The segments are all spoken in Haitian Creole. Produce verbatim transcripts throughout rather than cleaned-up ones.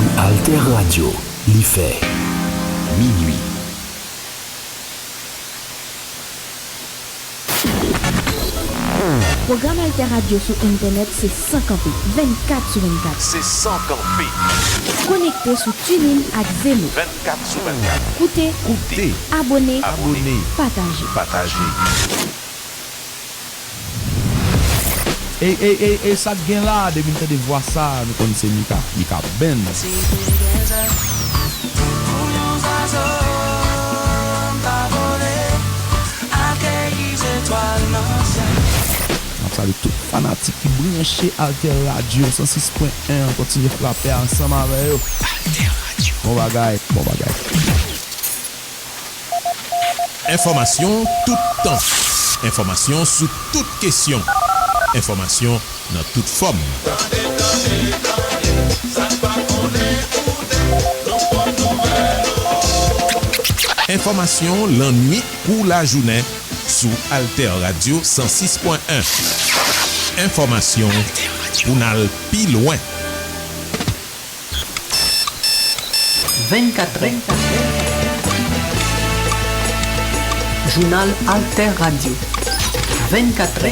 Alter Radio, li fè minui. Pwogram Alter Radio sou entènèt se san kanpe, vennkat sou vennkat. Se san kanpe. Konekte sou TuneIn ak Zeno. Vennkat sou vennkat. Koute, koute, abone, abone, pataje, pataje. Ey, ey, ey, ey, sa k gen la? Depi n tande vwa sa, nou konn se Mika, Mika Benz. Si te gen zèl pou yon zwazo, m ta vole, akeyi zetwal nan syèl. N ap salye tout fanatik ki branche Alter Radio san sis pwen en an, kontinye frape ansanm avè yo. Alter Radio. Bon bagay, bon bagay. Enfòmasyon tout tan. Enfòmasyon sou tout kesyon. Enfòmasyon nan tout fòm. Tande, tande, tande, sa n pa konnen koute, nou pote nouvèl ou. Enfòmasyon lannwit kou lajounen sou Alter Radio san sis pwen en. Enfòmasyon pou n al pi lwen. Vennkatrè. Jounal Alter Radio. Vennkatrè.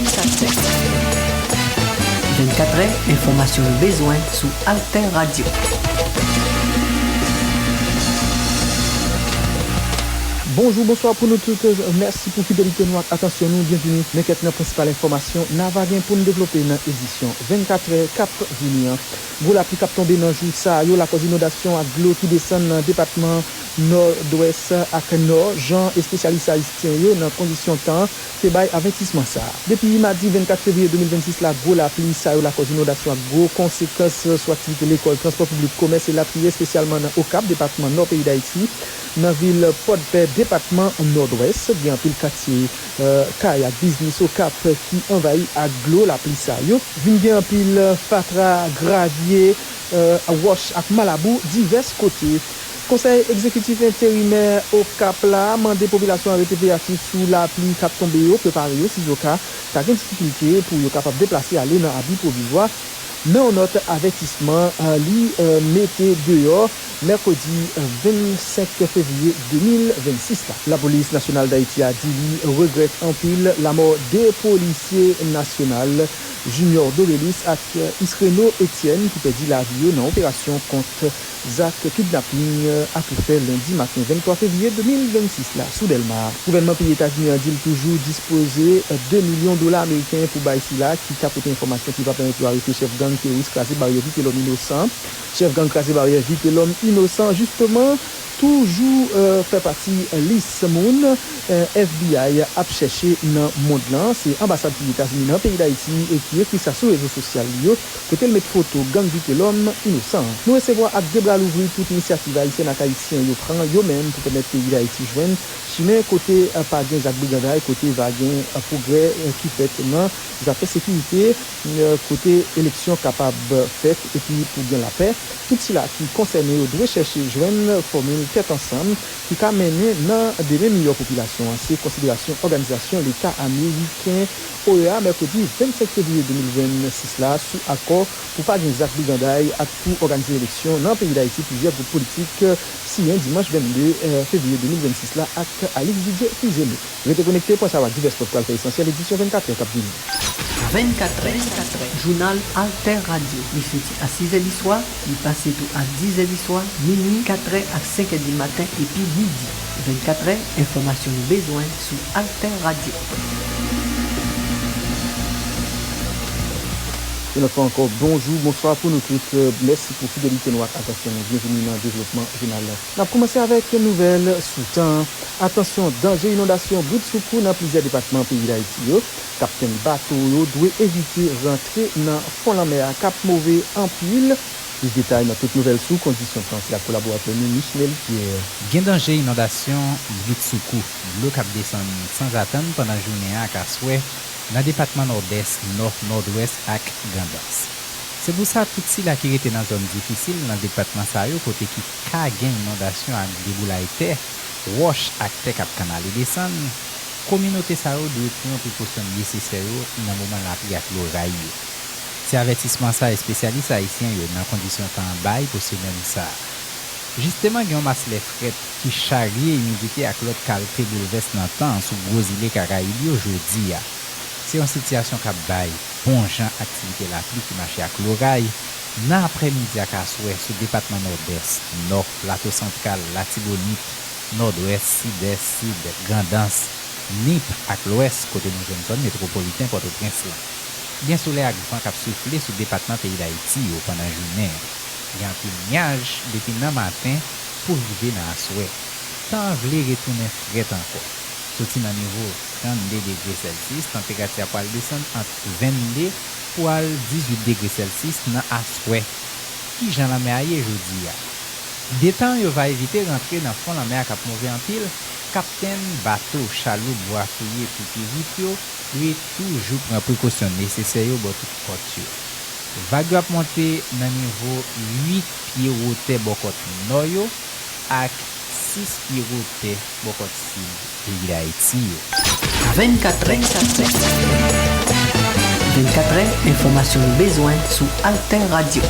Vennkatrè, enfòmasyon nou bezwen sou Alter Radio. Bonjou, bonswa pou nou tout. Mèsi pou fidelite nou ak atansyon nou. Byenvini nan kèk nan prensipal enfòmasyon n ava gen pou n devlope nan edisyon vennkatrè k ap vini an. Gwo lapli k ap tonbe nan jou sa yo lakòz inondasyon ak dlo ki desann nan depatman Nòdwès ak Nò, jan espesyalis ayisyen yo nan kondisyon tan te bay avètisman sa a. Depi madi vennkat fevriye de mil vennsis la, gwo lapli sa yo lakòz inondasyon ak gwo konsekans sou aktivite lekòl, transpò piblik, komès e latriye, espesyalman nan Okap, depatman Nò peyi Dayiti, nan vil Pòdpè, depatman Nòdwès. Gen anpil katye, eh, kay ak biznis Okap ki anvayi ak dlo lapli sa yo. Vin gen anpil fatra, gravye, eh, wòch ak malabou divès kote. Konsèy egzekitif enterimè Okap la mande popilasyon an rete veyatif sou lapli k ap tonbe yo, prepare yo sizoka ta gen difikilte pou yo kapab deplase ale nan abi pwovizwa. Nan yon nòt avètisman, eh, li, eh, mete deyò mèkredi, eh, vennsenk fevriye de mil vennsis la. Lapolis Nasyonal Dayiti a di li regrèt anpil lamò de polisye nasyonal, Junior Dorelus ak, eh, Isreno Etienne, ki pèdi lavi yo nan operasyon kont zak kidnaping, eh, ap yo fè lendi maten venntwa fevriye de mil vennsis la sou Dèlma. Gouvènman peyi Etazini an di l toujou dispoze, eh, de milyon dola ameriken pou bay sila ki ka pote enfòmasyon ki va pèmèt yo arete chèf gang teworis Kraze Baryè Vitelòm Inosan. Chèf gang Kraze Baryè Vitelòm Inosan, jisteman, toujou, eh, fè pati lis moun, eh, F B I ap chèche nan mond lan. Se anbasad peyi Etazini nan peyi Dayiti, eh, ki ekri sa sou rezo sosyal li yo, kote l met foto gang Vitelòm Inosan an. Nou resevwa ak de bra louvri tout inisyativ ayisyèn ak ayisyen yo pran yo menm pou pèmèt peyi Dayiti jwenn chimen kote, eh, pa gen zak briganday, kote va gen, eh, pwogrè, eh, ki fèt nan zafè sekirite, eh, kote eleksyon kapab fèt epi pou gen lapè. Tout sila ki konsène yo dwe chèche jwenn fòmil tèt ansanm ki ka mennen nan demen miyò popilasyon an. Se konsiderasyon Òganizasyon Leta Ameriken, O E A, mèkredi vennsenk fevriye de mil vennsis la sou akò pou pa gen zak briganday ak pou òganize eleksyon nan peyi Dayiti plizyè gwoup politik siyen dimanch vennde, eh, fevriye de mil vennsis la ak Alix Didier Fils-Aimé. Rete konekte, pwen sa yo ak divès lòt pral fè esansyèl edisyon vennkatrè k ap vini. Vennkatrè, jounal Alter Radio. Li soti a sizè di swa, li pase tou a dizè di swa, minui, katrè ak senkè di maten epi midi. Vennkatrè, enfòmasyon nou bezwen sou Alter Radio. Yon lòt fwa ankò, bonjou, bonswa pou nou tout. Mèsi pou fidelite nou ak atansyon nou. Byenveni nan devlopman jounal la. N ap kòmanse avèk nouvèl sou tan an. Atansyon, danje inondasyon boudsoukou nan plizyè depatman peyi Dayiti yo. Kaptenn bato yo dwe evite rantre nan fon lanmè a k ap move anpil. Plis detay nan tout nouvèl sou kondisyon tan se ak kolaboratè nou Michnel Pierre. Gen danje inondasyon boudsoukou, dlo k ap desann sanzatann pandan jounen an ak aswè nan depatman Nòdès, Nò, Nòdwès ak Grandans. Se pou sa, tout sila ki rete nan zòn difisil nan depatman sa yo kote ki ka gen inondasyon ak deboulay tè, wòch ak tè k ap kanale desann, kominote sa yo dwe pran prekosyon nesesè yo nan moman lapli ak loray yo. Se avètisman sa espesyalis ayisyen yo nan kondisyon tan an bay pou semèn sa a. Jisteman, gen yon mas lè frèt ki charye imidite ak lòt kalte boulvès nan tan an sou gwo zile Karayib yo jodi a. Se yon sitiyasyon k ap bay bon jan aktivite lapli ki mache ak loray nan aprèmidi ak aswè sou depatman Nòdès, Nò, Plato Santral, Latibonit, Nòdwès, Sidès, Sid, Grandans, Nip ak Lwès, kote nou jwenn zòn metwopoliten Pòtoprens lan. Gen solèy ak van k ap soufle sou depatman peyi Dayiti yo pandan jounen an. Gen anpil nyaj depi nan maten pou rive nan aswè. Tan an vle retounen frèt ankò. Soti nan nivo trannde degre Celsius, tanperati a pral desann ant vennde pou al dizuit degre Celsius nan aswè. Ki jan lanmè a ye jodi a? Detan yo va evite rantre nan fon lanmè a k ap move anpil, kaptenn bato, chaloup, vwafouye, pipirit yo dwe toujou pran prekosyon nesesè yo bò tout kòt yo. Vag yo ap monte nan nivo uit pye wotè bò kòt nò yo ak sis pye wotè bò kòt sid peyi Dayiti yo. Vennkatrè. Vennkatrè, enfòmasyon nou bezwen sou Alter Radio.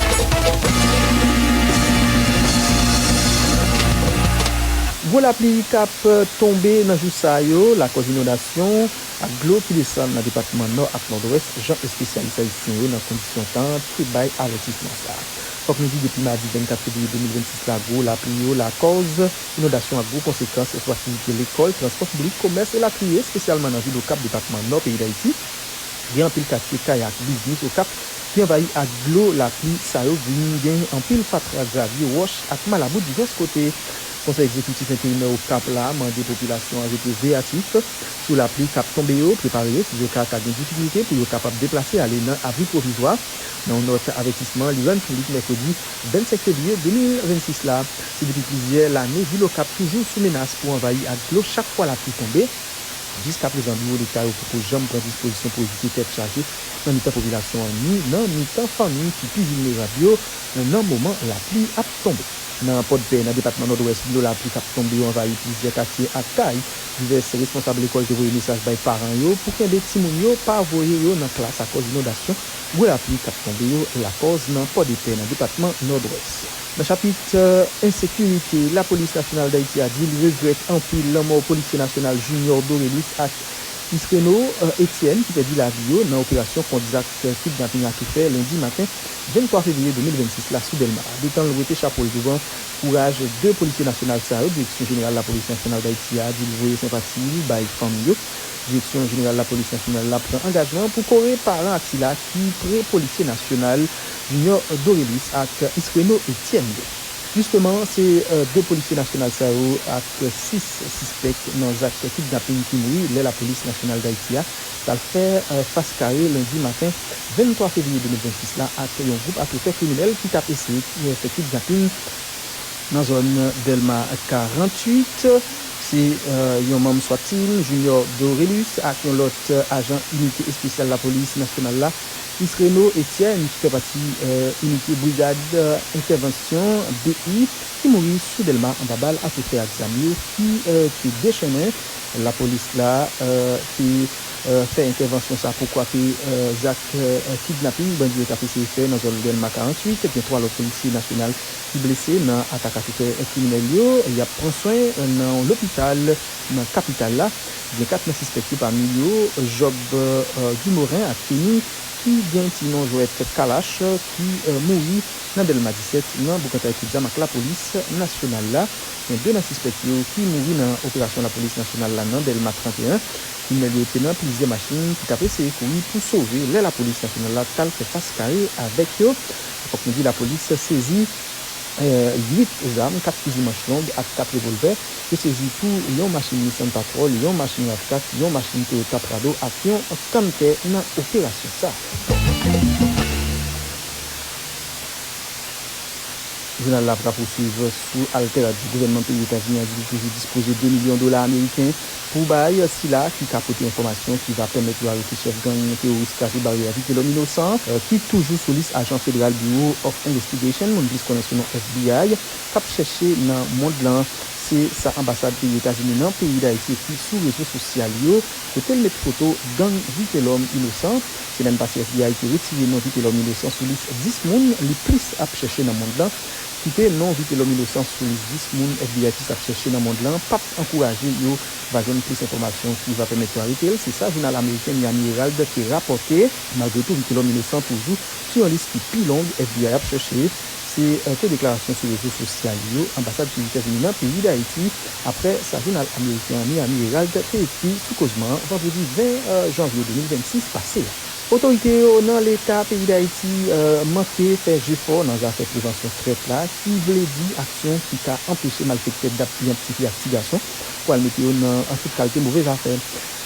Gwo lapli k ap tonbe nan jou sa yo lakòz inondasyon ak dlo ki desann nan depatman Nò ak Nòdwès, jan espesyalis ayisyen yo nan kondisyon tan an te bay avètisman sa a. Fòk nou di, depi madi vennkat fevriye de mil vennsis la, gwo lapli yo lakòz inondasyon ak gwo konsekans sou aktivite lekòl, transpò piblik, komès, elatriye, espesyalman nan vil Okap, depatman Nò peyi Dayiti. Gen anpil katye kay ak biznis Okap ki anvayi ak dlo lapli sa yo, vin gen anpil fatra, gravye, wòch ak malabout divès kote. Konsèy egzekitif enterimè Okap la mande popilasyon an rete veyatif sou lapli k ap tonbe yo, prepare yo sizoka ta gen difikilte pou yo kapab deplase ale nan abri pwovizwa. Nan yon nòt avètisman li rann piblik mèkredi vennsenk fevriye de mil vennsis la, se depi plizyè lane vil Okap toujou sou menas pou anvayi ak dlo chak fwa lapli tonbe. Jiskaprezan, biwo Leta yo poko janm pran dispozisyon pou evite tèt chaje nan mitan popilasyon an ni nan mitan fanmi ki pi vilnerab yo nan moman lapli ap tonbe. Nan Pòdpè, nan depatman Nòdwès, dlo lapli k ap tonbe yo anvayi plizyè katye ak kay. Divès responsab lekòl te voye mesaj bay paran yo pou kenbe timoun yo pa voye yo nan klas akòz inondasyon gwo lapli k ap tonbe yo lakòz nan Pòdepè, nan depatman Nòdwès. Nan chapit, euh, ensekirite, Lapolis Nasyonal Dayiti a di l regrèt anpil lanmò polisye nasyonal Junior Dorelus ak Isreno, euh, Etienne, ki pèdi lavi yo nan operasyon kont zak kidnaping atoufè lendi maten venntwa fevriye de mil vennsis la sou Dèlma. Detan l wete chapo l douvan kouraj de polisye nasyonal sa yo, Direksyon Jeneral Lapolis Nasyonal Dayiti a di l voye senpati l bay fanmi yo. Direksyon Jeneral Lapolis Nasyonal la pran angajman pou kore paran ak sila ki pre polisye nasyonal Junior Dorelus ak Isreno Etienne yo. Jisteman, se, euh, de polisye nasyonal sa yo ak sis sispèk nan zak kidnaping ki mouri lè Lapolis Nasyonal Dayiti a t al fè, euh, fas kare lendi maten venntwa fevriye de mil vennsis la ak yon gwoup atoufè kriminèl ki t ap eseye, euh, fè kidnaping nan zòn Dèlma karanntuit. Se, euh, yon manm swat team, Junior Dorelus, ak yon lòt, euh, ajan inite espesyal Lapolis Nasyonal la, Isreno Etienne, ki fè pati, euh, inite Brigad, euh, Entèvansyon, B I, ki mouri sou Dèlma anba bal atoufè ak zam yo ki, euh, te dechennen. Lapolis la, euh, te, euh, fè entèvansyon sa pou kwape, euh, zak, euh, kidnaping bandi yo t ap eseye fè nan zòn Dèlma karanntuit. Gen twa lòt polisye nasyonal ki blese nan atak atoufè kriminèl yo. Y ap pran swen nan yon lopital nan kapital la. Gen kat nan sispèk yo, pami yo Job, euh, Dumorin ak Kenny, ki gen ti non jwèt Kalash, ki, euh, mouri nan Dèlma disèt nan boukantay kout zam ak Lapolis Nasyonal la. Gen de nan sispèk yo ki mouri nan operasyon Lapolis Nasyonal la nan Dèlma trannteyen. Kriminèl yo te nan plizyè machin ki t ap eseye kouri pou sove lè Lapolis Nasyonal la t al fè fas kare avèk yo. Fòk nou di Lapolis sezi, euh, uit zam, kat fizi manch long ak kat revòlvè. Yo sezi tou yon machin Nissan Patrol, yon machin rav kat, yon machin Toyota Prado ak yon kanntè nan operasyon sa. Jounal la ap rapousuiv sou Alter Radio. Gouvènman peyi Etazini an di li toujou dispoze de milyon dola ameriken pou bay sila ki ka pote enfòmasyon ki va pèmèt yo arete chèf gang teworis kraze baryè vite lòm inosan, euh, ki toujou sou lis ajan federal Bureau of Investigation, moun plis konnen sou non F B I, k ap chèche nan mond lan. Se sa anbasad peyi Etazini nan peyi Dayiti ekri sou rezo sosyal yo, kote l met foto gang Vitelòm Inosan. Semèn pase, F B I te retire non Vitelòm Inosan sou lis dis moun li plis ap chèche nan mond lan. Kite non Vitelòm Inosan sou lis dis moun F B I plis ap chèche nan mond lan p ap ankouraje yo va jwenn plis enfòmasyon ki va pèmèt yo arete l. Se sa jounal ameriken Miami Herald te rapòte. Malgre tou, Vitelòm Inosan toujou sou yon lis ki pi long F B I ap chèche. Se, e, te deklarasyon sou rezo sosyal yo anbasad peyi Etazini nan peyi Dayiti, apre sa jounal ameriken an Miami Herald te ekri sou kozman an vandredi ven, e, janvye de mil vennsis pase a. Otorite yo nan Leta peyi Dayiti, e, manke fè jefò nan zafè prevansyon trèt la, ki vle di aksyon ki ka anpeche malfektè dap pyantifye ak ti gason pou al mete yo nan tout kalte move zafè.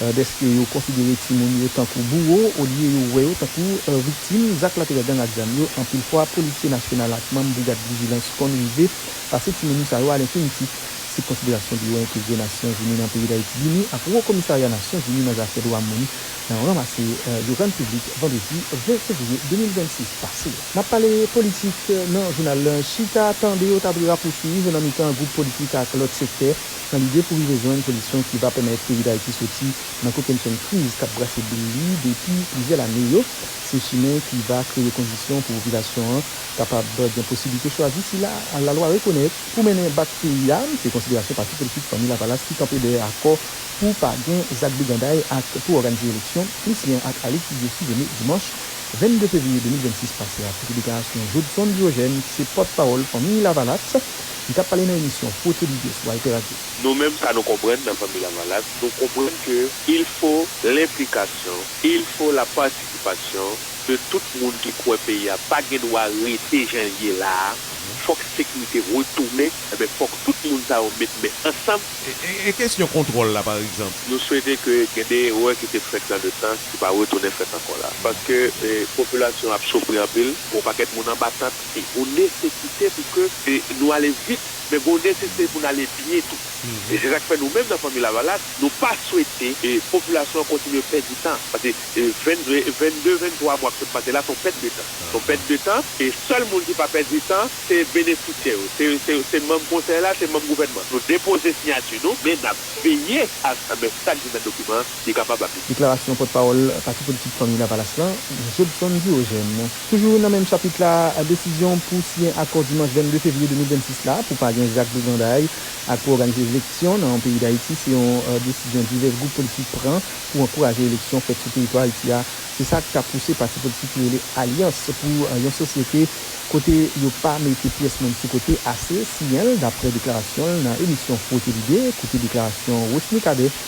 E, dèske yo konsidere timoun yo tankou bouwo, olye yo wè yo tankou, e, viktim zak laterè gang ak zam yo, anpil fwa polisye nasyonal ak manm brigad vijilans konn rive pase timoun sa yo alenfinitif. Sit konsiderasyon biwo entegre Nasyonzini nan peyi Dayiti, BINUH, ak Wo Komisarya Nasyonzini nan zafè dwa moun nan yon ranmase, e, yo rann piblik vandredi ven fevriye de mil vennsis pase a. N ap pale politik nan jounal la. Chita tande yo ta dwe rapousuiv nan mitan gwoup politik ak lòt sektè nan lide pou rive jwenn solisyon ki va pèmèt peyi Dayiti soti nan kokennchenn kriz k ap brase boul li depi plizyè lane yo. Se chimen ki va kreye kondisyon pou popilasyon an kapab gen posiblite chwazi sila lalwa rekonèt pou mennen bak peyi a. Se konsiderasyon pati politik Fanmi Lavalas ki kanpe dèyè akò pou pa gen zak briganday ak pou òganize eleksyon, plis lyen ak Alix Ducé Civenet dimanch vennde fevriye de mil vennsis pase a. Koute deklarasyon Jodson Diogène, ki se pòtpawòl Fanmi Lavalas, li t ap pale nan emisyon Frote Lide sou Alter Radio. Nou menm, sa nou konprann nan Fanmi Lavalas, nou konprann ke il faut l'implication, il faut la participation de tout moun ki kwè peyi a pa gen dwa rete jan l ye la a. Fòk sekirite retounen, enben, fòk tout moun sa yo met men ansanm. E, e, e kesyon kontwòl la, pa egzanp? Nou swete ke gen de erè ki te fèt nan letan ki pa retounen fèt ankò la. Paske, e, popilasyon ap soufri anpil, yon pakèt moun anba tant. Se yon nesesite pou ke, e, nou ale vit, men gen yon nesesite pou n ale byen tou. E se sa k fè nou menm nan Fanmi Lavalas, nou pa swete, e, popilasyon an kontinye pèdi tan. Paske, e, vennde, vennde, venntwa mwa k sot pase la, se yon pèt de tan. Se yon pèt de tan, e sèl moun ki pa pèdi tan, se benefisyè yo. Se, se, se manm konsèy la, se manm gouvènman. Nou depoze siyati nou, men n ap veye a, a, men sa k di nan dokiman an, li kapab aplike. Deklarasyon pòtpawòl pati politik Fanmi Lavalas lan, Jodson Diogène. Toujou nan menm chapit la, desizyon pou siyen akò dimanch vennde fevriye de mil vennsis la pou pa gen zak briganday ak pou òganize eleksyon nan peyi Dayiti, se yon, e, desizyon divès gwoup politik pran pou ankouraje eleksyon fèt sou teritwa Ayiti a. Se sa k ta pouse pati politik ki rele Alyans pou, e, yon Sosyete kote yo pa mete pyès moun sou kote ase siyen l, daprè deklarasyon l nan emisyon Frote Lide. Koute deklarasyon Rosny Cadet,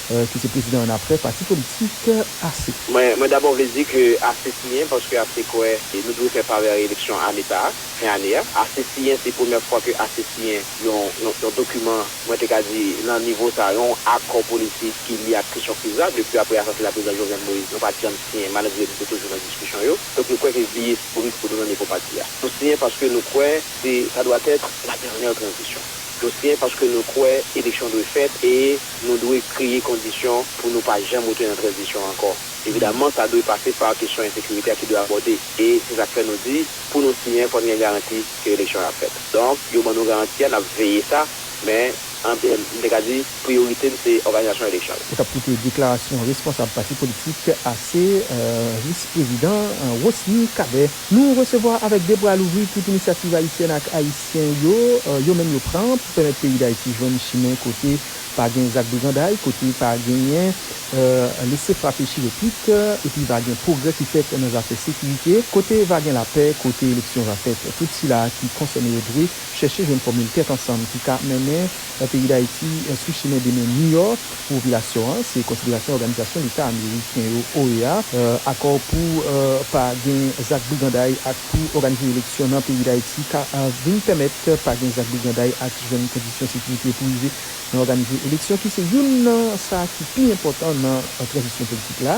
e, ki se prezidan annapre pati politik ase. Mwen, mwen dabò vle di ke ase siyen, paske ase kwè e nou dwe fè favè eleksyon ane sa a, fen ane a. Ase siyen, se premyè fwa ke ase siyen yon, yon, yon dokiman, mwen te ka di, nan nivo sa a, yon akò politik ki lye ak kesyon kriz la, depi apre asasinay prezidan Jovenel Moïse, nou pa t janm siyen, malgre nou te toujou nan diskisyon yo. Donk, nou kwè ke li espri pou nou nan nivo pati a. Nou siyen paske nou kwè se, ça doit être la dernière transition. Nou siyen paske nou kwè eleksyon dwe fèt e nou dwe kreye kondisyon pou nou pa janm retounen nan tranzisyon ankò. Evidaman, sa dwe pase pa kesyon ensekirite a ki dwe abòde. E se sa k fè nou di, pou nou siyen, fò n gen garanti ke eleksyon an ap fèt. Donk, yo ban nou garanti a, n ap veye sa, men, an, m te ka di, priyorite n se òganizasyon eleksyon yo. Ou t ap koute deklarasyon responsab pati politik ase, e, vis prezidan, e, Rosny Cadet. Nou resevwa avèk de bra louvri tout inisyativ ayisyèn ak ayisyen yo, e, yo menm yo pran pou pèmèt peyi Dayiti jwenn chimen kote pa gen zak briganday, kote pa genyen, e, lese frape chire pit, e, epi va gen pwogrè ki fèt nan zafè sekirite, kote va gen lapè, kote eleksyon va fèt. Tout sila ki konsène yo dwe chèche jwenn fòmil tèt ansanm ki ka mennen, e, peyi Dayiti, e, sou chimen demen miyò pou popilasyon an. Se konsiderasyon Òganizasyon Leta Ameriken yo, O E A. E, akò pou, e, pa gen zak briganday ak pou òganize eleksyon nan peyi Dayiti ka, e, vin pèmèt pa gen zak briganday ak jwenn kondisyon sekirite pou rive nan òganize eleksyon, ki se youn nan sa ki pi enpòtan nan, e, tranzisyon politik la.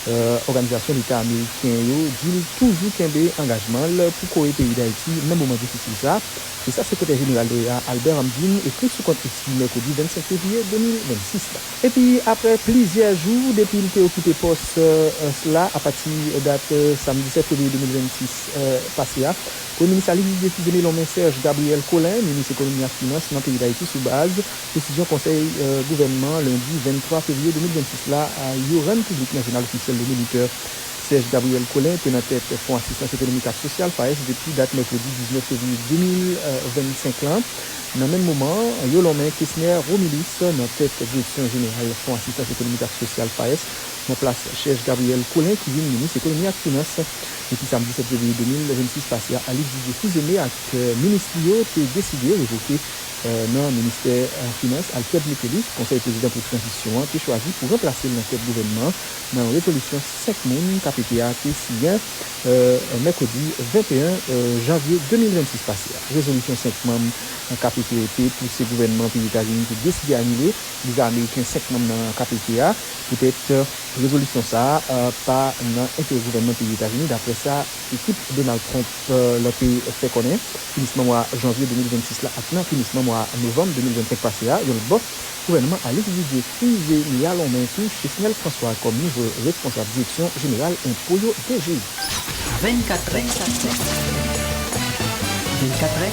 E, Òganizasyon Leta Ameriken yo di l toujou kenbe angajman l pou kore peyi Dayiti nan moman difisil sa a. Se sa Sekretè Jeneral O E A Albert Hamdin ekri sou kont X li mèkredi vennsenk fevriye de mil vennsis la. Epi, aprè plizyè jou depi l te okipe pòs, e, la, apati dat, e, samdi sèt fevriye de mil vennsis, e, pase a, Premye Minis Alix Didier Fils-Aimé lonmen Serge Gabriel Colin, minis ekonomi ak finans nan peyi Dayiti sou baz desizyon konsèy, eh, gouvènman lendi venntwa fevriye de mil vennsis la, eh, yo rann piblik nan jounal ofisyèl Le Moniteur. Serge Gabriel Colin te nan tèt Fon Asistans Ekonomik ak Sosyal, FAES, depi dat mèkredi diznèf fevriye de mil vennsenk lan. Nan menm moman, yo lonmen Kesner Romulus nan tèt Direksyon Jeneral Fon Asistans Ekonomik ak Sosyal, FAES, nan plas Serge Gabriel Colin ki vin minis ekonomi ak finans. Depi samdi sèt fevriye de mil vennsis pase a, Alix Didier Fils-Aimé ak, eh, minis li yo te deside revoke, eh, nan ministè, eh, finans, Alfred Métellus, konsèy prezidan pou tranzisyon an te chwazi pou ranplase l nan tèt gouvènman an nan rezolisyon senk moun K P T a te siyen, eh, mèkredi venteyen, eh, janvye de mil vennsis pase a. Rezolisyon senk manm K P T a te pouse gouvènman peyi Etazini te deside anile viza ameriken senk manm nan K P T a poutèt, eh, rezolisyon sa a, eh, pa nan enterè gouvènman peyi Etazini, daprè sa ekip Donald Trump, eh, lan te fè konnen finisman mwa janvye de mil vennsis la ak nan finisman mwa novanm de mil vennsenk pase a. Yon lòt bò, gouvènman Alix Didier Fils-Aimé a lonmen tou Chesnel François kòm nouvo responsab Direksyon Jeneral Enpo yo, D G I. Vennkat è. Vennkat è,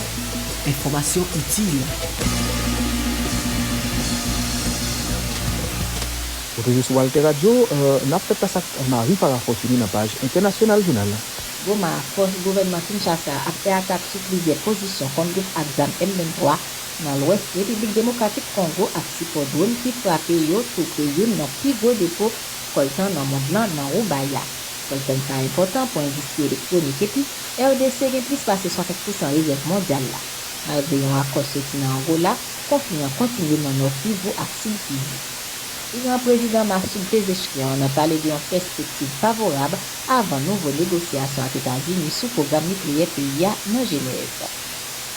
enfòmasyon itil. Ou toujou sou Alter Radio, eh, n ap fè plas ak Marie Farah Fortuné nan paj entènasyonal jounal la. Goma, fòs gouvènman Kinshasa ap fè atak sou plizyè pozisyon kont gwoup ak zam M venntwa nan lwès Repiblik Demokratik Kongo ak sipò dwòn ki frape yo tou pre youn nan pi gwo depo kòltan nan mond lan nan Roubaya. Kòltan sa a enpòtan pou endistri elektwonik epi R D C gen plis pase swasant pousan rezèv mondyal la. Malgre yon akò soti nan Angola, konfli an kontinye nan Nò Kivu ak Sid Kivu. Iran prezidan Massoud Pezeshkian nan pale de yon pèspektiv favorab avan nouvo negosyasyon ak Etazini sou pwogram nikleyè peyi a nan Jenèv.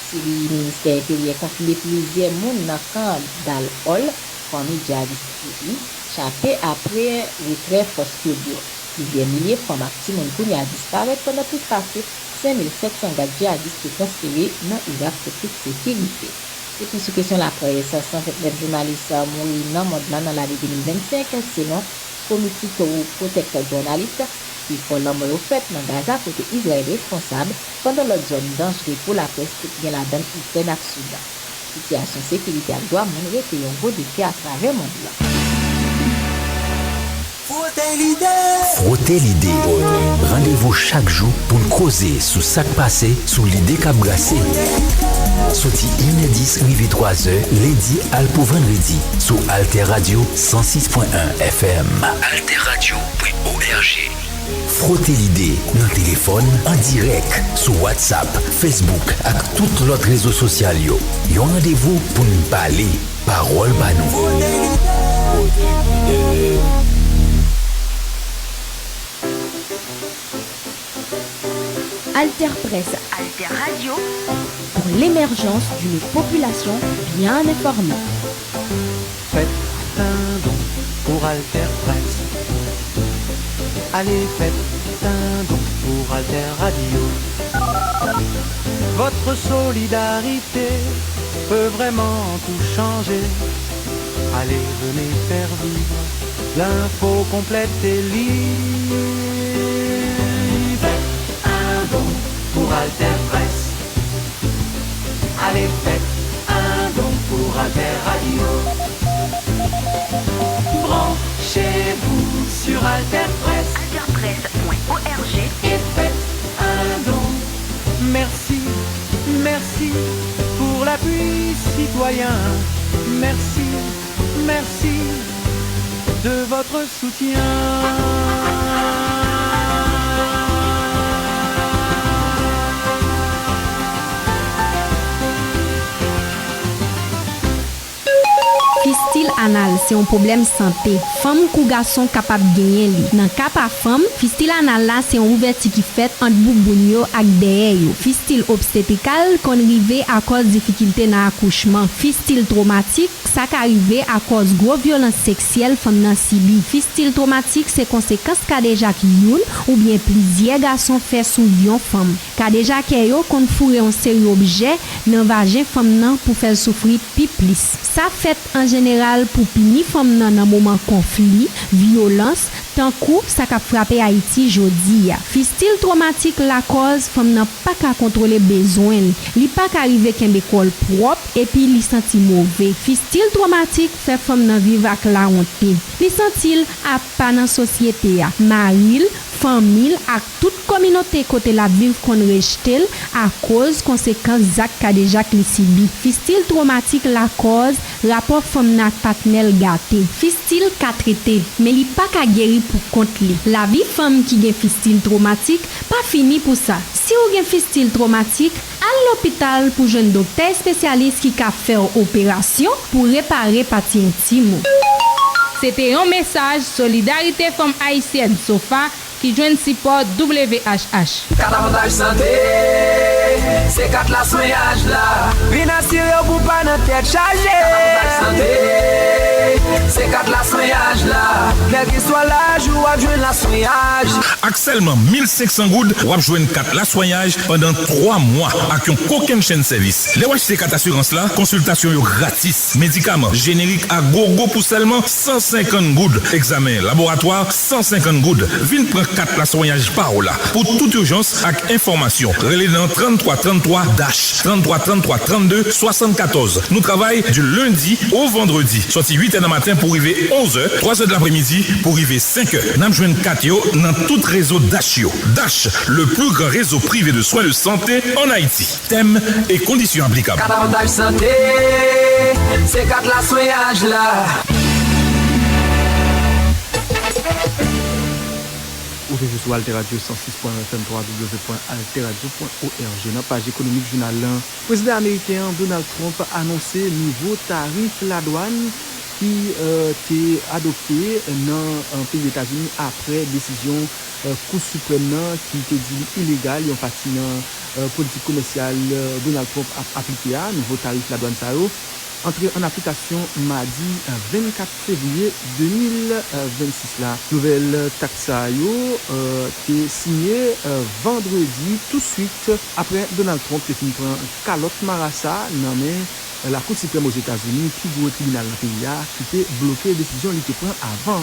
Siri, ministè enteryè konfime plizyè moun nan kan Dal Hol, fanmi jihadis Chi'i, chape apre retrè fòs Kurd yo. Plizyè milye fanm ak timoun kounye a disparèt pandan plis pase senk mil sèt san gad jihadis te transfere nan Irak pou plis sekirite. Epi sou kesyon laprès, san vennèf jounalis mouri nan mond lan nan lane de mil vennsenk, selon Committee to Protect Journalists. Pifò lanmò yo fèt nan Gaza kote Izrayèl responsab, pandan lòt zòn danjre pou laprès te gen ladan l Ikrèn ak Soudan. Sitiyasyon sekirite ak dwa moun rete yon gwo defi atravè mond lan. Frote lide! Frote lide. Randevou chak jou pou n koze sou sa k pase, sou lide k ap brase. Soti inèdi rive twazè, lendi al pou vandredi, sou Alter Radio san sis pwen en F M. Alter Radio pwen O R G. Frote lide nan telefòn, an dirèk, sou WhatsApp, Facebook ak tout lòt rezo sosyal yo. Yon randevou pou n pale, pawòl pa nou. Alter Presse, Alter Radio, pour l'émergence d'une population bien informée. Faites un don pour Alter Presse. Allez, faites un don pour Alter Radio. Votre solidarité peut vraiment tout changer. Allez, venez faire vivre l'info complète et libre. Faites un don pour Alter Presse. Allez, faites un don pour Alter Radio. Branchez-vous sur Alter Presse. Alter Presse point O R G. Et faites un don. Merci, merci pour l'appui citoyen. Merci, merci de votre soutien. Fistil anal se yon pwoblèm sante. Fanm kou gason kapab genyen li. Nan ka pa fanm, fistil anal la se yon ouvèti ki fèt ant bouboun yo ak dèyè yo. Fistil obstetrikal konn rive akòz difikilte nan akouchman. Fistil twomatik, sa ka rive akòz gwo vyolans seksyèl fanm nan sibi. Fistil twomatik se konsekans kadejak youn oubyen plizyè gason fè sou yon fanm. Kadejakè yo konn foure yon seri objè nan vajen fanm nan pou fè l soufri pi plis. Sa fèt an jeneral pou pini fanm nan nan moman konfli, vyolans, Tankou sa k ap frape Ayiti jodi a, fistil twomatik lakòz fanm nan pa ka kontwole bezwen l, li pa ka rive kenbe kò l pwòp epi li santi move. Fistil twomatik fè fanm nan viv ak lawonte. Li santi l apa nan sosyete a. Mari l, fanmi l ak tout kominote kote l ap viv konn rejte l akoz konsekans zak kadejak li sibi. Fistil twomatik lakòz rapò fanm nan ak patnè l gate. Fistil ka trete, men li pa ka geri pou kont li. Lavi fanm ki gen fistil twomatik pa fini pou sa. Si w gen fistil twomatik, al lopital pou jwenn doktè espesyalis ki ka fè w operasyon pou repare pati entim ou. Se te yon mesaj Solidarite Fanm Ayisyèn, sofa, ki jwenn sipò W H H. Kat avantaj sante, se kat laswenyaj la. Vin asire w pou w pa nan tèt chaje. Kat avantaj sante, se kat laswenyaj la. Kèlkeswa laj ou, w ap jwenn laswenyaj. Ak sèlman mil senk san goud, w ap jwenn kat laswenyaj pandan twa mwa ak yon kokennchenn sèvis. Lè w achte kat asirans la, konsiltasyon yo gratis. Medikaman jenerik a gogo pou sèlman san senkant goud. Egzamen laboratwa, san senkant goud. Vin pran kat laswenyaj pa w la. Pou tout ijans ak enfòmasyon, rele nan trannntwa trannntwa dash, trannntwa trannntwa trannde swasannkatòz. Nou travay di lendi o vandredi, sòti uit è nan maten pou rive onz è, twa è de lapremidi pou rive senk è. N ap jwenn kat yo nan tout rezo dash yo. Dash, le plus grand réseau privé de soins de santé en Haïti. Tèm e kondisyon aplikab. Kat avantaj sante, se kat laswenyaj la. Ou toujou sou Alter Radio san sis pwen en F M, w w w pwen alteradio pwen org. Nan paj ekonomik jounal lan, prezidan ameriken an, Donald Trump, anonse nouvo tarif ladwàn ki, eh, te adopte nan, eh, peyi Etazini apre desizyon, eh, Kou Siprèm nan ki te di li ilegal yon pati nan, eh, politik komèsyal, eh, Donald Trump ap aplike a. Nouvo tarif ladwàn sa yo antre an aplikasyon madi, eh, vennkat fevriye de mil vennsis la. Nouvèl taks sa yo, eh, te siyen, eh, vandredi touswit apre Donald Trump te fin pran kalòt marasa nan men Lakou Siprèm Ozetazini, pi gwo tribinal nan peyi a, ki te bloke desizyon li te pran avan.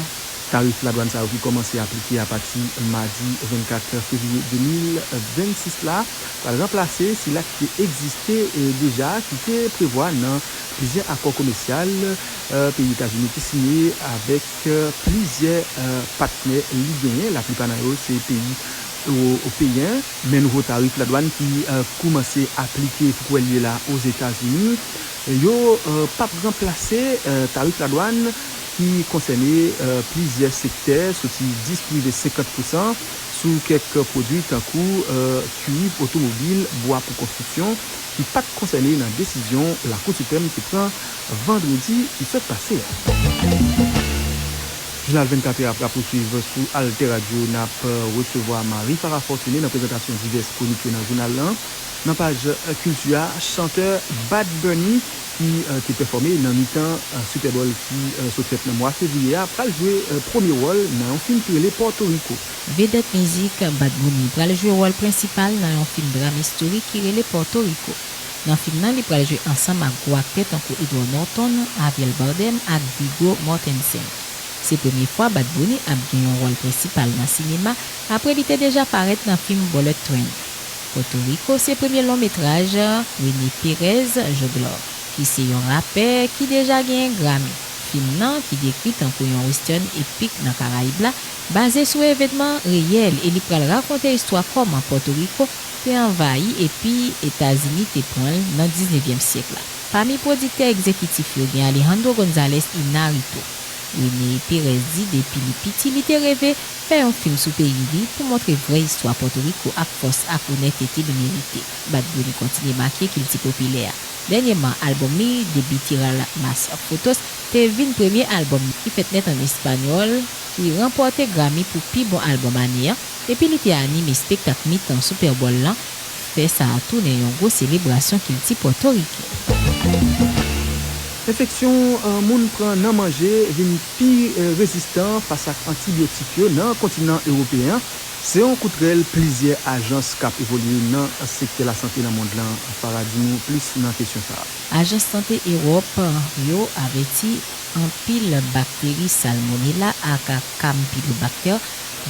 Tarif ladwàn sa yo ki kòmanse aplike apati madi vennkat fevriye de mil vennsis la pral ranplase sila ki te egziste, eh, deja, ki te prevwa nan plizyè akò komèsyal, eh, peyi Etazini te siyen avèk, eh, plizyè, eh, patnè li genyen. Laplipa nan yo se peyi ewopeyen. Men nouvo tarif ladwàn ki, eh, koumanse aplike, fouke w wè l ye la, Ozetazini, yo, eh, p ap ranplase, eh, tarif ladwàn ki konsène, eh, plizyè sektè, soti dis pou rive senkant pousan sou kèk pwodui tankou, eh, kuiv, otomobil, bwa pou konstriksyon, ki pa t konsène nan desizyon Lakou Siprèm te pran vandredi ki sot pase a. Jounal vennkat è ap rapousuiv sou Alter Radio. N ap, eh, resevwa Marie Farah Fortuné nan prezantasyon divès kwonik yo nan jounal lan. Nan paj, eh, kilti a, chantè Bad Bunny, ki, eh, te pèfòme nan mitan, eh, Super Bowl ki, eh, sot fèt nan mwa fevriye a, pral jwe, eh, premye wòl nan yon fim ki rele Porto Rico. Vedèt mizik Bad Bunny pral jwe wòl prensipal nan yon fim dram istorik ki rele Porto Rico. Nan fim nan, li pral jwe ansanm ak gwo aktè tankou Edward Norton, Javier Bardem ak Viggo Mortensen. Se premye fwa Bad Bunny ap gen yon wòl prensipal nan sinema, apre li te deja parèt nan fim Bullet Train. Porto Rico se premye long metraj Rene Perez Joglar, ki se yon rapè ki deja genyen Grammy. Fim nan, ki dekri tankou yon western epik nan Karayib la, baze sou evènman reyèl e li pral rakonte istwa kòman Porto Rico te anvayi epi Etazini te pran l nan diznevyèm syèk la. Pami pwodiktè egzekitif yo gen Alejandro González Iñárritu. Rene Perez di depi li piti li te reve fè yon fim sou peyi li pou montre vrè istwa Porto Rico ak fòs ak onètete li merite. Bad Bunny kontinye make kilti popilè a. Dènyèman, albòm li, Debí tirar más fotos, te vin premye albòm ki fèt nèt an espanyòl, ki ranpòte Grammy pou pi bon albòm ane an, epi li te anime espektak mitan Super Bowl lan, fè sa a tounen yon gwo selebrasyon kilti pòtoriken. Enfeksyon, eh, moun pran nan manje vin pi, eh, rezistan fas ak antibyotik yo nan kontinan ewopeyen an. Se yon kout rèl plizyè ajans k ap evolye nan sektè lasante nan mond lan. Farah, di nou plis nan kesyon sa a. Ajans sante Ewòp yo avèti anpil bakteri Salmonella ak Campylobacter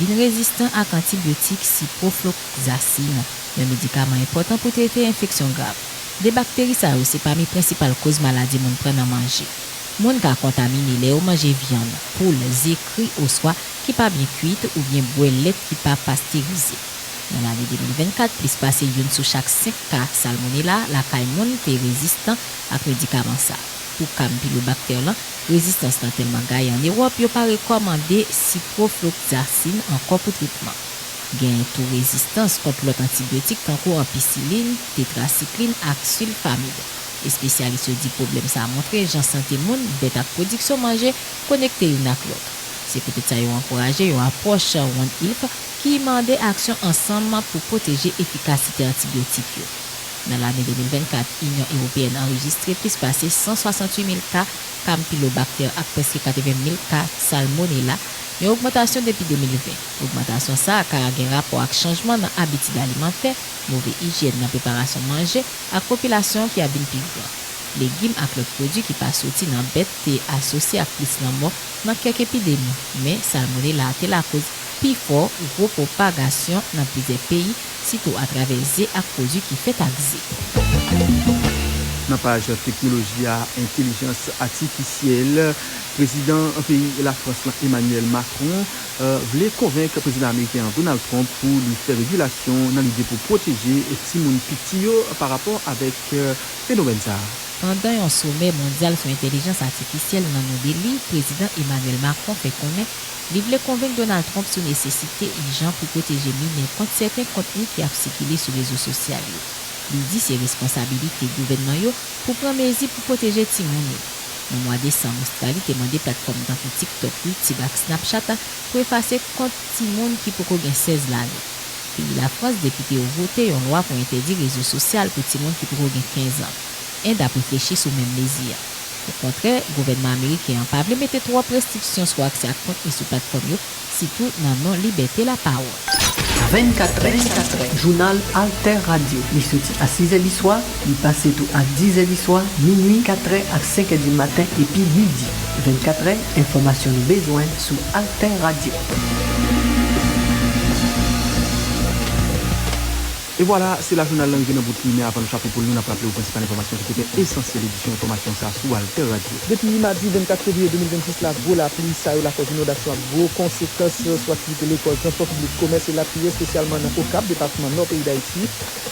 vin rezistan ak antibyotik ciprofloxacin, yon medikaman enpòtan pou trete enfeksyon grav. De bakteri sa yo se pami prensipal koz maladi moun pran nan manje. Moun ka kontamine lè yo manje vyann, poul, ze kri oswa ki pa byen kuit oubyen bwè lèt ki pa pasterize. Nan lane de mil vennkat, plis pase youn sou chak senk ka Salmonella lakay moun te rezistan ak medikaman sa. Pou Campylobacter lan, rezistans lan tèlman gaye ann Ewòp, yo pa rekòmande ciprofloxacin ankò pou tretman. Gen tou rezistans kont lòt antibyotik tankou ampicilline, tetracycline ak sulfamide. Espesyalis yo di pwoblèm sa a montre jan sante moun, bèt ak pwodiksyon manje konekte youn ak lòt. Se poutèt sa yo ankouraje yon apwòch One Health ki mande aksyon ansanm pou pwoteje efikasite antibyotik yo. Nan lane de mil vennkat, Inyon Ewopeyèn anrejistre plis pase san swasanntuit mil ka Campylobacter ak prèske katreven mil ka Salmonella, yon ogmantasyon depi de mil ven. Ogmantasyon sa a ka gen rapò ak chanjman nan abitid alimantè, move ijyèn nan preparasyon manje, ak popilasyon ki ap vin pi gran. Legim ak lòt pwodui ki pa soti nan bèt te asosye ak plis lanmò nan kèk epidemi, men Salmonella te lakoz pifò gwo pwopagasyon nan plizyè peyi, sitou atravè ze ak pwodui ki fèt ak ze. Nan paj teknoloji a, entèlijans atifisyèl, prezidan peyi Lafrans lan, Emmanuel Macron, eh, vle konvenk prezidan ameriken an, Donald Trump, pou li fè regilasyon nan lide pou pwoteje timoun piti yo pa rapò avèk, eh, fenomèn sa a. Pandan yon somè mondyal sou entèlijans atifisyèl nan New Delhi, prezidan Emmanuel Macron fè konnen li vle konvenk Donald Trump sou nesesite ijan pou pwoteje minè kont sèten kontni ki ap sikile sou rezo sosyal yo. Li di se responsabilite gouvènman yo pou pran mezi pou pwoteje timoun yo. Nan mwa desanm, Ostrali te mande platfòm tankou TikTok, YouTube ak Snapchat pou efase kont timoun ki poko gen sèz lane. Peyi Lafrans, depite yo vote yon lwa pou entèdi rezo sosyal pou timoun ki poko gen kenz an. End ap reflechi sou menm mezi a. Okontrè, gouvènman ameriken an pa vle mete twòp restriksyon sou aksè ak kontni sou platfòm yo, sitou nan non libète lapawòl. Vennkatrè, jounal Alter Radio. Li soti a sizè di swa, li pase tou a dizè di swa, minui, katrè ak senkè di maten epi midi. Vennkatrè, enfòmasyon nou bezwen sou Alter Radio. E vwala, se la jounal lan rive nan bout li, men avan nou chape poul nou, n ap raple w prensipal enfòmasyon ki te fè esansyèl edisyon enfòmasyon sa a sou Alter Radio. Depi madi vennkat fevriye de mil vennsis la, gwo lapli sa yo lakòz inondasyon ak gwo konsekans sou aktivite lekòl, transpò piblik, komès, elatriye, espesyalman nan Okap, depatman Nò peyi Dayiti,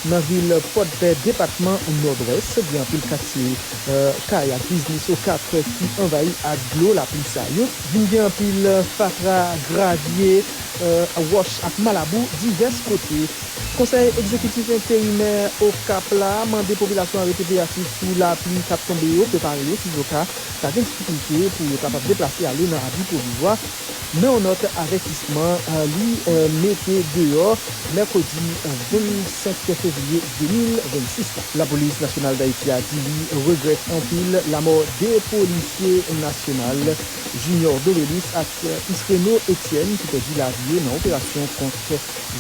nan vil Pòdpè, depatman Nòdwès. Gen anpil katye, eh, kay ak biznis Okap ki anvayi ak dlo lapli sa yo. Vin gen anpil fatra, gravye, eh, wòch ak malabou divès kote. Konsèy egzekitif enterimè Okap la mande popilasyon an rete veyatif sou lapli k ap tonbe yo, prepare yo sizoka ta gen difikilte pou yo kapab deplase ale nan abri pwovizwa. Nan yon nòt avètisman, eh, li, eh, mete deyò mèkredi, eh, vennsenk fevriye de mil vennsis la. Lapolis Nasyonal Dayiti a di li regrèt anpil lamò de polisye nasyonal, Junior Dovelus ak Isreno Etienne, ki pèdi lavi yo nan operasyon kont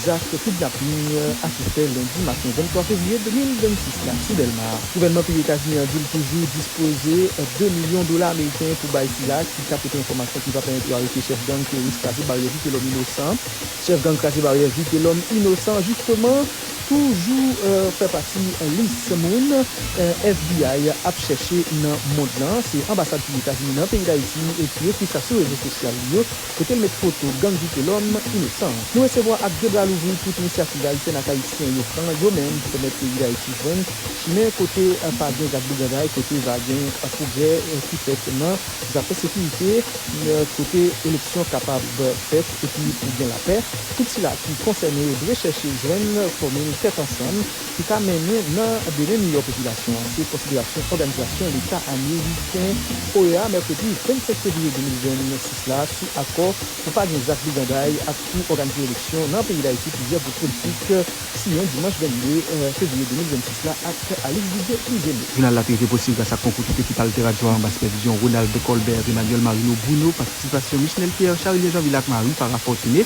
zak kidnaping a ki fè lendi maten venntwa fevriye de mil vennsis la sou Dèlma. Gouvènman peyi Etazini an di l toujou dispoze de milyon dola ameriken pou bay sila ki ka pote enfòmasyon ki va pèmèt yo arete chèf gang teworis Kraze Baryè Vitelòm Inosan. Chèf gang Kraze Baryè Vitelòm Inosan, jisteman, toujou, eh, fè pati lis moun, eh, F B I ap chèche nan mond lan. Se anbasad peyi Etazini nan peyi Dayiti ki ekri sa sou rezo sosyal li yo, kote l met foto gang Vitelòm Inosan an. Nou resevwa ak de bra louvri tout inisyativ ayisyèn ak ayisyen yo pran yo menm pou pèmèt peyi Dayiti jwenn chimen kote, eh, pa gen zak briganday, kote va gen, eh, pwogrè, eh, ki fèt nan zafè sekirite, eh, kote eleksyon kapab fèt epi pou gen lapè. Tout sila ki konsène yo dwe chèche jwenn fòmil Tèt Ansanm ki ka mennen nan de men miyò popilasyon an, se konsiderasyon Òganizasyon Leta Ameriken, O E A, mèkredi vennsenk fevriye de mil vennsis la sou akò pou pa gen zak briganday ak pou òganize eleksyon nan peyi Dayiti plizyè gwoup politik siyen dimanch vennde fevriye de mil vennsis la ak Alix Didier Prizene. Jounal la te rive posib gras ak konkou tout ekip Alter Radio a anba sipèvizyon Ronald Colbert, Emmanuel Marino, Bruno, patisipasyon Michnel Pierre, Charilien Jeanville ak Marie Farah Fortuné.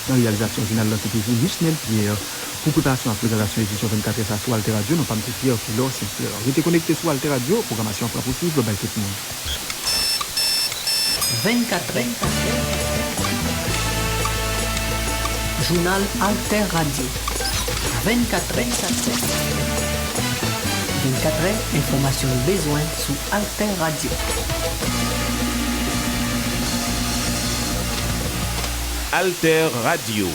Nan reyalizasyon jounal lan se te vou, Michnel Pierre. Pou preparasyon ak prezantasyon edisyon vennkatrè sa sou Alter Radio, non pa m se Pierre Philor Saint Fleur. Rete konekte sou Alter Radio, pwogramasyon ap pran pou swiv, lòt bay tout moun. Vennkatrè. Jounal Alter Radio. Vennkatrè. Vennkatrè, enfòmasyon nou bezwen sou Alter Radio. Alter Radio.